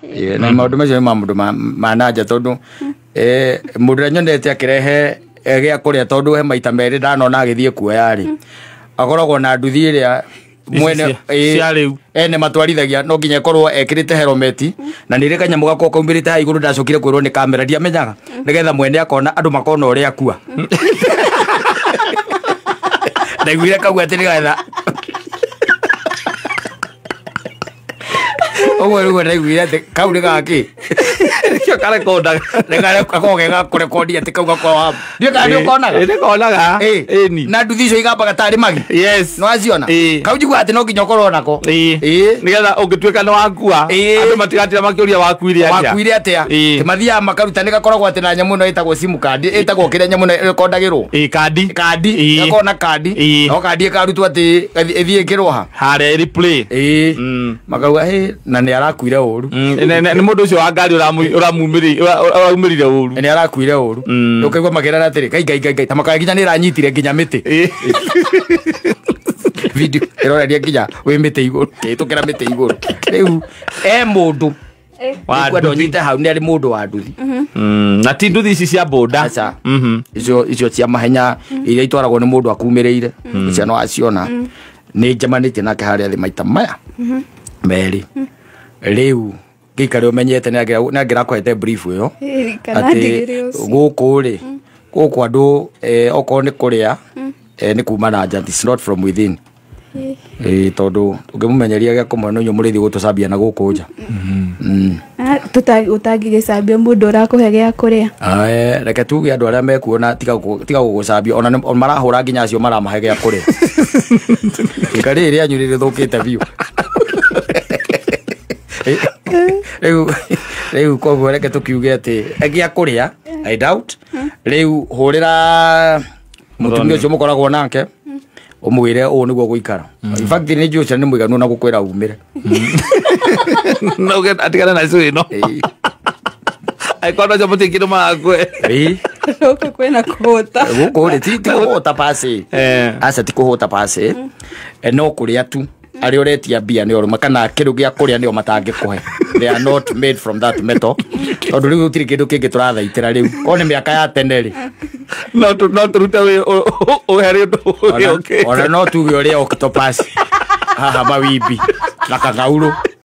Ĩĩ, na maũndũ macio nĩ maũndũ ma nanja tondũ mũndũ ũrĩa nyonete akĩrehe gĩa kũrĩa tondũ he maita merĩ ndanona agĩthiĩ kuoya rĩ, akoragwo na nduthi ĩrĩa mwene cia rĩu. Ene matwarithagia no nginya ĩkorwo ekĩrĩte helmet na nĩ ĩrĩ kanyamũ gakoragwo kaumĩrĩte haha igũrũ. Ndacokire kwĩrwo nĩ kamera, ndiamenyaga, nĩgetha mwene akona, andũ makona ũrĩa akua. Ndaiguire kau atĩ nĩgetha ũguo nĩguo ndaiguire atĩ kau nĩ gakĩ. Nĩkĩo karekondaga. Gakoragwo ge ga kũrekondi atĩ kau gakoragwo ndiũĩ kana nĩ ũkonaga. Ĩ, nĩkonaga. Ĩni. Na nduthi icio igambaga tarĩ magi. Yes. Nĩ waciona? Ĩ. Kau njiguaga atĩ no nginya ũkorwo nako. Ĩ. Ĩ. Nĩgetha ũngĩtuĩka nĩ wakua, Ĩ. andũ matigatira makĩũria wakuire atĩa. Wakuire atĩa. Ĩ. Atĩ mathiaga makaruta nĩ gakoragwo atĩ na nyamũ ĩno ĩtagwo sim card, ĩtagwo kĩrĩa nyamũ ĩno ĩrekondagĩrwo. Ĩ, kandi. Kandi. Ĩ. Gakoragwo na kandi. Ĩ. No kandi ĩkarutwo atĩ ĩthiĩ ĩkĩrwo ha. Harĩa replay. Ĩ, makauga hĩ na nĩ arakuire ũru. Nĩ mũndũ ũcio wa ngari ũraumĩrire ũru. Nĩ arakuire ũru. Ũkaigua makĩrana atĩrĩ, "Ngai, Ngai, Ngai, Ngai," ta makauga nginya nĩ ĩranyitire nginya mĩtĩ. Video ĩronania nginya wĩ mĩtĩ igũrũ, kĩhĩtũkĩra mĩtĩ igũrũ. Rĩu e mũndũ Wa nĩkwenda nduthi. ũnyite hau nĩ arĩ mũndũ wa nduthi. Na ti nduthi ici cia boda. Aca. Icio cia mahenya iria itwaragwo nĩ mũndũ akumĩrĩire, icio no aciona. Nĩ njemanĩtie nake harĩa thĩ maita maya merĩ. Rĩu ngĩikare ũmenyete nĩ angĩrakũhete brief ĩyo. Ĩ, kana Atĩ ndigĩrĩ ũcio. gũkũ rĩ, gũkũ andũ okorwo nĩ kũrĩa nĩ kuma na nja, it's not from within. Ĩ, tondũ ũngĩmũmenyeria gĩa kũmwe no inyuĩ mũrĩthiĩ gũtũcambia na gũkũ nja. Ah, ũtangĩgĩcambia mũndũ ũrakũhe gĩa kũrĩa. Ae, reke tuge andũ arĩa mekuona tiga gũgũcambia ona marahũra nginya acio maramahe gĩa kũrĩa. Ika rĩrĩ rĩanyu rĩrĩthũkĩte biũ. Rĩu koguo reke tũkiuge atĩ gĩa kũrĩa I doubt. Rĩu hũrĩra mũtumia ũcio mũkoragwo nake, ũmwĩre ũũ nĩguo gũikara. In fact nĩ njũĩ ũcio nĩ mũiganu na gũkwĩra umĩre. No atigane na icũ ĩno. Angĩkorwo no mũtirĩ kĩndũ marakue. Ĩ. Gũkũ kwĩna kũhũta. Gũkũ rĩ ti kũhũta pasi. Aca, ti kũhũta pasi. No kũrĩa tu arĩa ũretia mbia nĩ orũma kana kĩndũ gĩa kũrĩa nĩo matangĩkũhe. They are not made from that metal, tondũ rĩu gũtirĩ kĩndũ kĩngĩ tũrathaitĩra rĩu korwo nĩ mĩaka ya tene rĩ. No tũrute ũhere ũndũ ũyũ ũkĩte. Ona no tuge ũrĩa octopus haha mawimbi na kang'aurũ.